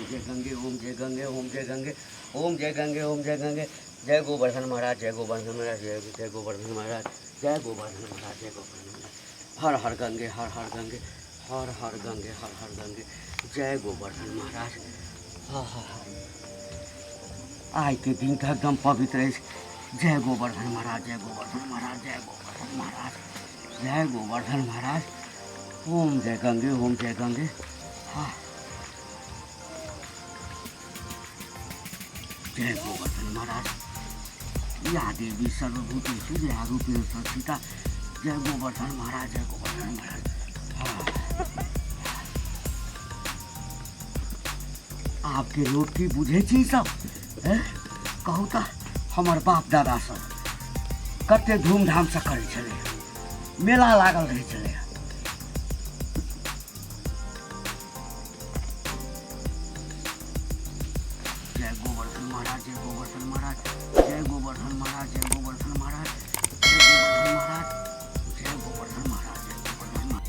जय गंगे, ओम जय गंगे, ओम जय गंगे, ओम जय गंगे, ओम जय गंगे। जय गोवर्धन महाराज, जय गोवर्धन महाराज, जय जय गोवर्धन महाराज, जय गोवर्धन महाराज, जय गोवर्धन महाराज। हर हर गंगे, हर हर गंगे, हर हर गंगे, हर हर गंगे, जय गोवर्धन महाराज। हाँ हाँ हाँ, आइके दिन तऽ एकदम पवित्र अछि। जय गोवर्धन महाराज, जय गोवर्धन महाराज, जय गोवर्धन महाराज, जय गोवर्धन महाराज। ओम जय गंगे, ओम जय गंगे। हाँ, जय गोवर्धन महाराज। या देवी सर्वभूतेषु जया रूपेण संस्थिता। जय गोवर्धन महाराज, जय गोवर्धन महाराज। हाँ, आपके लोग की बुझे छी सब हैं? कहू तऽ हमर बाप दादा सब कते धूमधामसँ करै छलै, मेला लागल रहै छलै। जय गोवर्धन महाराज, जय गोवर्धन महाराज, जय गोवर्धन महाराज, जय गोवर्धन महाराज, जय गोवर्धन महाराज, जय गोवर्धन महाराज, जय गोवर्धन महाराज।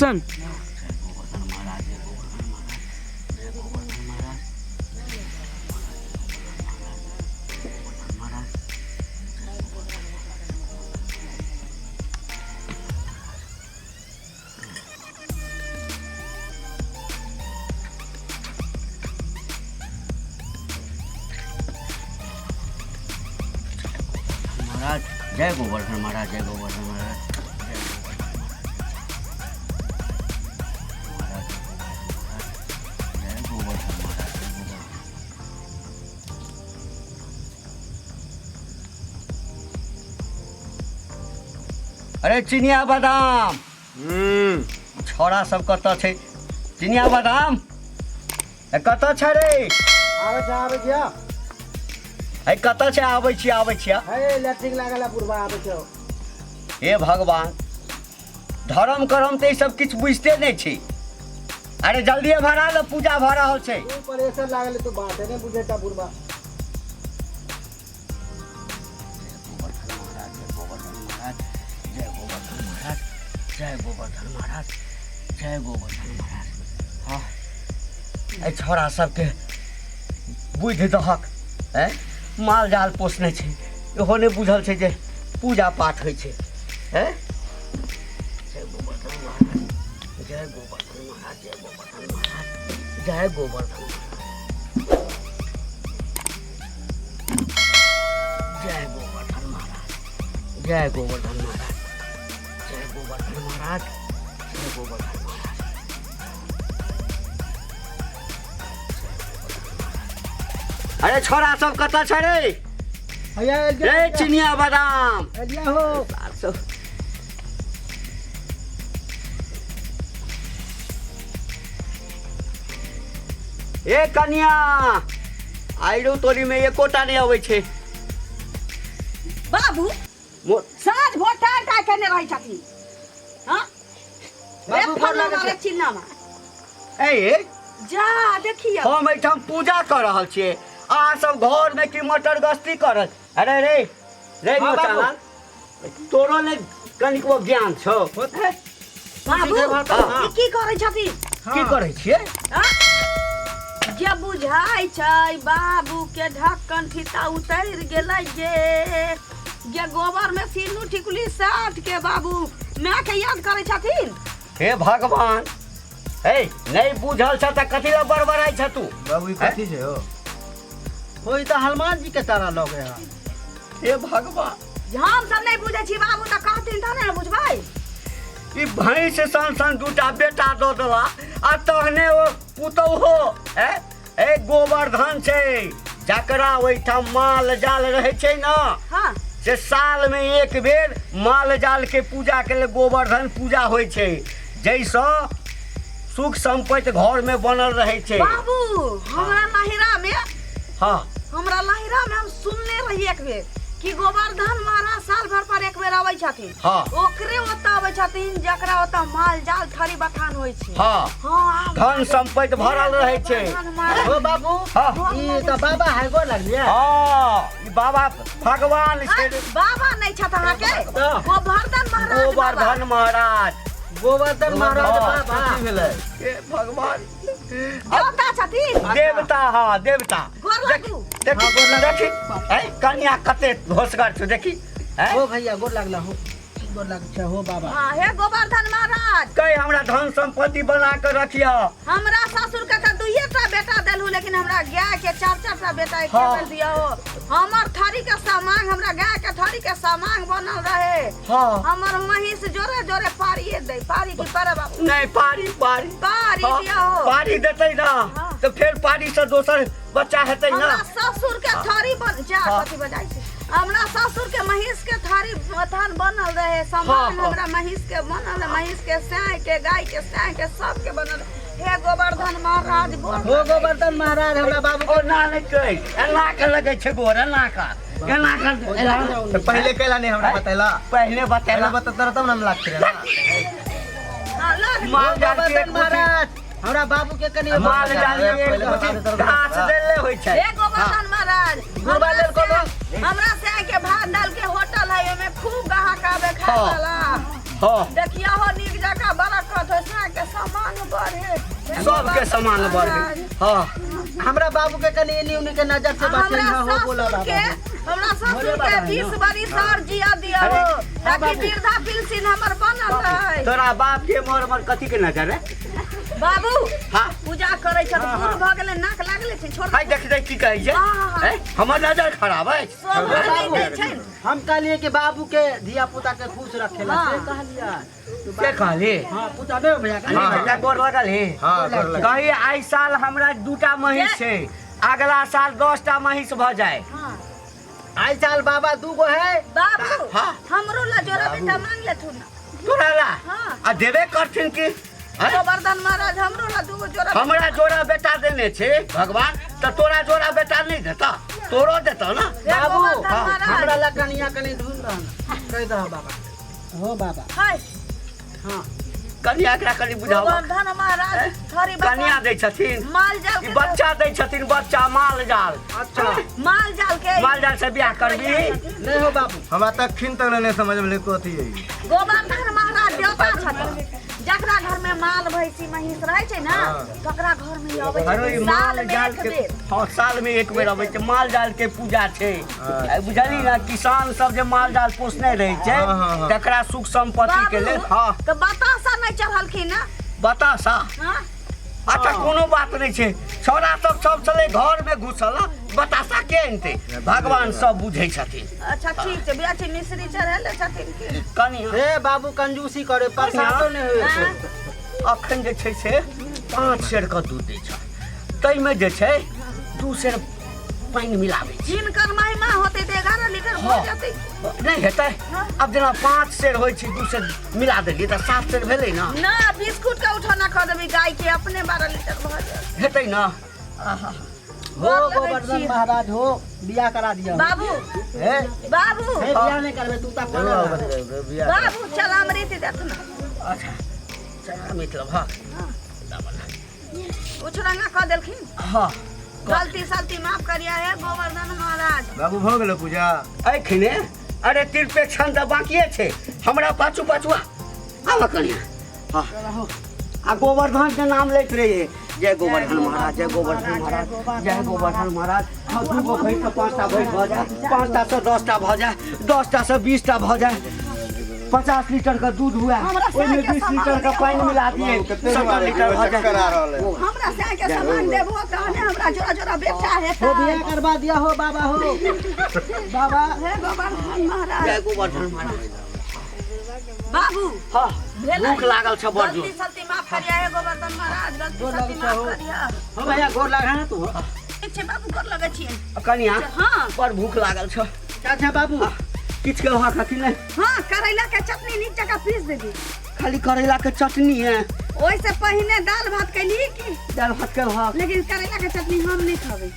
सन जय गोवर्धन महाराज, जय गोवर्धन महाराज, जय गोवर्धन महाराज, जय गोवर्धन महाराज। महाराज, जय गोवर्धन महाराज, जय गोवर्धन महाराज, जय गोवर्धन महाराज, जय गोवर्धन महाराज, जय गोवर्धन। अरे चिनिया बादाम, छौड़ा सब कतऽ छै? चिनिया बादाम, ए कतऽ छै रे? आबै छै, आबै छियै। ए कतऽ छै? आबै छी, आबै छियै। हे, लैट्रिन लागल है बुढ़बा, आबै छै। हे भगवान, धर्म करम तऽ ई सब किछु बुझिते नहि छी। अरे जल्दिए भरा लो, पूजा भऽ रहल छै। तू प्रेशर लागल है, तू बाते नहि बुझै छ बुढ़बा। गोवर्धन महाराज, जय गोवर्धन महाराज, जय गोवर्धन महाराज, जय गोवर्धन महाराज, जय गोवर्धन महाराज। हाँ, एहि छौड़ा सबके बुद्धि दहक। हैं, माल जाल पोसने छै, इहो नहि बुझल छै जे पूजा पाठ होइ छै। हैं, जय गोवर्धन महाराज, जय गोवर्धन महाराज, जय गोवर्धन महाराज, जय गोवर्धन महाराज, जय गोवर्धन महाराज, जय गोवर्धन महाराज, जय गोवर्धन महाराज, जय गोवर्धन महाराज। अरे छोरा सब कतऽ छै रे? हैया। रे चिनिया बादाम। एलिया हो। सब ए कनिया, आइरो तोरी में एकोटा नहि अबै छै। बाबू, साँझ भोर टाइ टाइ केने रहै छथिन। हाँ रे। बाबू, गोर फलाना लागै रे छै। चिन्नामा। ए जा देखियौ। हम एहिठाम पूजा कऽ रहल छियै, अहाँ सब घर में की मटर गश्ती कर रहल। अरे रे रे। हाँ, बाबू। मोचालाल, तोरो ने कनिकबो ज्ञान छौ? बाबू, हाँ। ई की करै छथिन? की करै छियै? हाँ? जे बुझाइ छै बाबू के ढक्कन फीता उतरि गेलै, जे जे गोबर में सिन्नू टिकुली साट के बाबू माय के याद करै छथिन। हे भगवान, हे नहि बुझल छ तऽ कथी लए बड़बड़ाइ छ तू? बाबू, ई कथी छै हो? हो, ई तऽ हनुमान जी के तारा लगे है। हे भगवान। जे हम सब नहि बुझै छी बाबू, तऽ कहथिन तहने ने बुझबै। ई भैंस सन सन दूटा बेटा दऽ देला आ तहने ओ पुतौहो। ए ए, गोवर्धन छै, जकरा ओहिठाम माल जाल रहै छै ने, से साल में एक बेर माल जाल के पूजा के लेल गोवर्धन पूजा होइ छै, जाहिसँ सुख सम्पत्ति घर में बनल रहै छै। बाबू, हमरा नहिरा में हमरा लहिरा में हम सुनले रही एक बेर कि गोवर्धन महाराज साल भर पर एक बेर अबै छथिन। ओकरे ओतऽ अबै छथिन जकरा ओतऽ माल जाल थरी बथान होइ छै। हाँ, धन सम्पत्ति भरल रहै छै। गोवर्धन महाराज। ओ बाबू, ई तऽ बाबा है, गोर लगलियै। हाँ, ई बाबा भगवान छै। आय, बाबा नहि छथि अहाँके। तऽ? गोवर्धन महाराज बाबा। गोवर्धन महाराज। गोवर्धन महाराज बाबा कथी भेलै? हे भगवान। देवता छथिन। देवता, हाँ देवता। गोर लागू। देखी देखी, ऐ कनिया कते होशगर छौ, देखी। ऐ? हो भैया, गोर लागला हो, गोर लाग छै हो बाबा। हाँ, हे गोवर्धन महाराज, कहीं हमरा धन संपत्ति बना के रखिया। हमरा ससुर के तऽ दुइये टा बेटा देलहु, लेकिन हमरा गाय के चार चार टा बेटा एक हाँ। बेर दिया हो। हमर थारी के सामांग, हमरा गाय के थारी के सामांग बनल रहे। हाँ। हमर महींस जोरे जोरे पारिए दे, पारी की पारे बाबू? नहीं, पारी पारी पारी। हाँ, दिया हो। पारी देतै ना। हाँ। तऽ फेर पारी से दोसर बच्चा हेतै ना। हमरा ससुर के थारी बन जा। हाँ। कथी बजाय छै? हमरा ससुर के महींस के थारी थान बनल रहे सामान। हाँ। हमरा महींस के बनल रहे, महींस के, साय के, गाय के, साय के, सबके बनल रहे। हे गोवर्धन महाराज, गोर हो गोवर्धन महाराज, हमरा बाबू ओ ना नहीं कहै, एना के लगै छै गोर, एना के, एना के, एना। तऽ पहिले कैला नहीं हमरा बतैला? पहले पहिले बतेला। बतेता तब ना हम लागते रहे ना। हाँ, लग माल जाल के गोवर्धन महाराज, हमरा बाबू के कनि माल जाल के एक पहिले मुट्ठी बता देता। घास देले होइ छै। हे गोवर्धन महाराज, गुरबा हमरा लेल कोनो? हमरा से के भात दाल के होटल है, ओमे खूब ग्राहक आवे खाए हाँ। वाला। हाँ। देखिया हो, नीक जगह बरकत हो, से के सामान बढ़े। हे सबके सामान गोवर्धन बढ़ महाराज। हाँ। हमरा बाबू के कनि एनी उनी के नजर से बचै हमरा हो, बोला ससुर बाबा। के, हमरा ससुर भोले के बाबा है 20 ना? बरिस और जिया दिया हो, ताकि वृद्धा पेंशन हमर बनल रहे। तोरा बाप के मोर मोर कथी के नजर है? बाबू, हाँ। पूजा करै छथि, बूढ़ भऽ गेलै, नाक लागले छै, छोड़। हाय, देख देख, की कहै छै? हाँ, हाँ। हैं? हमर नजर खराब है? शोभा नहि दै छै। हम कहलिए कि बाबू के धिया पुता के खुश रखेला। हाँ। से कहलिए। के कहली? हाँ, पूजा नहीं भैया अरे बेटा, गोर लगल हे। हाँ, गोर लगल। कही आइ साल हमरा दूटा महींस छै, अगला साल 10टा महींस भऽ जाय। हाँ। आई साल बाबा दू गो है। बाबू, हाँ। हमरो ला जोड़ा बेटा मांग लेथुन ना। तोरा ला? हाँ। आ देबे करथिन की? हैं? गोवर्धन महाराज, हमरो ला दूगो जोड़ा। हमरा जोड़ा बेटा देने छै भगवान, तऽ तोरा जोड़ा बेटा नहि देता? तोरो देता ना। हे बाबू, गोवर्धन हाँ, महाराज। हमरा ला कनिया कनि ढूंढ रहना, कह दह बाबा, हो बाबा। हाय। हाँ। कनिया एकरा कनि बुझाओ। गोवर्धन महाराज, थोड़ी कनिया दै छथिन? माल जाल ई के। बच्चा दै छथिन, बच्चा, माल जाल। अच्छा। माल जाल के। माल जाल से बियाह करबी? नहीं हो बाबू। हमरा तऽ अखन तक नहीं समझ में कथी है। गोवर्धन महाराज देवता छथिन। जकरा घर में माल भैंसी महींस रहे छै ना, तकरा घर में ही अबै अरे छै ई साल माल में जाल एक के बेर। हाँ, साल में एक बेर अबै छै। माल जाल के पूजा छै, बुझली ना? किसान सब जे माल जाल पोसने रहै छै, हाँ, हाँ, हाँ। तकरा सुख संपत्ति के लेल। बाबू, हाँ। तऽ बताशा नहि चढ़लखिन ना? बताशा? हाँ। अच्छा, कोनो बात नहीं छै। छौड़ा सब सब छलै घर में घुसल, बताशा के अनतै? भगवान सब बुझै छथिन। अच्छा, ठीक छै। बिया छै, मिश्री चढ़ेले छथिन की? कनि हे बाबू, कंजूसी करे प्रसादो नहीं होय हाँ? छै। अखन जे छै से 5 सेर के दूध दै छै, ताहिमे जे छै 2 सेर पानि मिलाबै छै। जिनकर महिमा होतै तऽ 11 लीटर भऽ हाँ। जेतै। नहि हेतै? हाँ। आब जेना 5 सेर होइ छै, 2 सेर मिला देलियै तऽ 7 सेर भेलै ना? ना, बिस्कुट के उठौना खा देबी गाय के, अपने 12 लीटर भऽ जायत। हेतै ना? आहा। हो गोर लगै गोवर्धन छी। महाराज, हो बियाह करा दिया। बाबू। हे। बाबू। हे, बियाह नहीं करबे तू? तक बाबू, चल अमृत देथुन। अच्छा, चना मतलब हाँ। उछरंगा कऽ देलखिन। हाँ। गलती सलती माफ करिया हे गोवर्धन महाराज। बाबू, भऽ गेलो पूजा? एखने? अरे, तिरपेक्षण तऽ बाकिए छै। हमरा पाछू पाछू आ, आबऽ कनिया। हाँ, आ गोवर्धन के नाम लैत रहिए, जय गोवर्धन महाराज, जय गोवर्धन महाराज, जय गोवर्धन महाराज। हाँ, दू गो भैंस से 5टा भैंस भऽ जाय, 5टा से 10टा भऽ जाय, 10टा से 20टा भऽ जाय, 50 लीटर के दूध हुआ, हमरा ओहिमे साइके 20 सामान लीटर के देबो। पानि मिला दिए, कते 70 लीटर भऽ चक्कर आ जाय। रहल है। हमरा से के सामान देबो तहने हमरा जोड़ा जोड़ा बेटा हो हेतै। बियाह करवा दिया हो बाबा, हो बाबा। हे गोवर्धन महाराज। जय गोवर्धन महाराज। बाबू। हाँ। भेलै? भूख लागल छै बड़ जोर। गलती सलती माफ करिया हे गोवर्धन महाराज, गलती गोर सलती लगै माफ छौ। करिया। हो भैया, गोर लाग ना तू। ठीक छै बाबू, गोर लगै छियै। कनिया। हाँ। बड़ भूख लागल छै। अच्छा बाबू। किछु के वहाँ खातिर नहि? हाँ, करैला के चटनी नीक जकाँ पीस देबी। खाली करैला के चटनी है? ओहिसँ पहिने दालि भात कैली की? दालि भात के भात। लेकिन करैला के चटनी हम नहीं खेबै।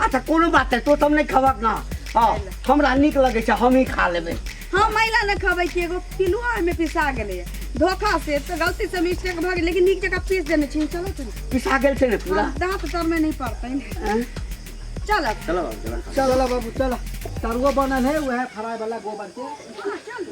अच्छा, कोनो बात नहीं, तो तब नहीं खबक ना। हाँ, हमरा नीक लगै छै, हम ही खा लेबै। हम महिला नहि खेबै कि एगो पिलुआ ओहिमे पिसा गेलैए धोखा से, तऽ गलती से मिस्टेक भऽ गेल, लेकिन नीक जकाँ पीस देने छी। चलो चलो। पिसा गेल छै ने पूरा? हाँ, दाँत तरमे नहीं पड़तै। आँय? चलो। चलो बाबू, चलो। चलो बाबू, चलो। तरुआ बनल है, वह फ्राई वाला गोबर के। हाँ, चलू।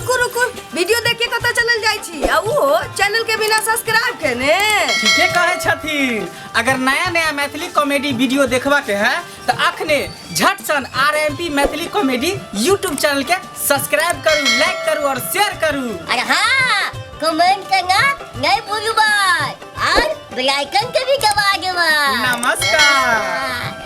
रुकू रुकू, वीडियो देख के कतऽ चलल जाइ छी? आ उहो चैनल के बिना सब्सक्राइब केने। ठीके कहै छथिन। अगर नया नया मैथिली कॉमेडी वीडियो देखबा के है तो अखने झट सन RMP Maithili comedy YouTube channel के सब्सक्राइब करू, लाइक करू और शेयर करू। अरे हाँ, कमेंट करना नहीं भूलू भाई, और बेल आइकन के भी दबा देबा। नमस्कार। हाँ।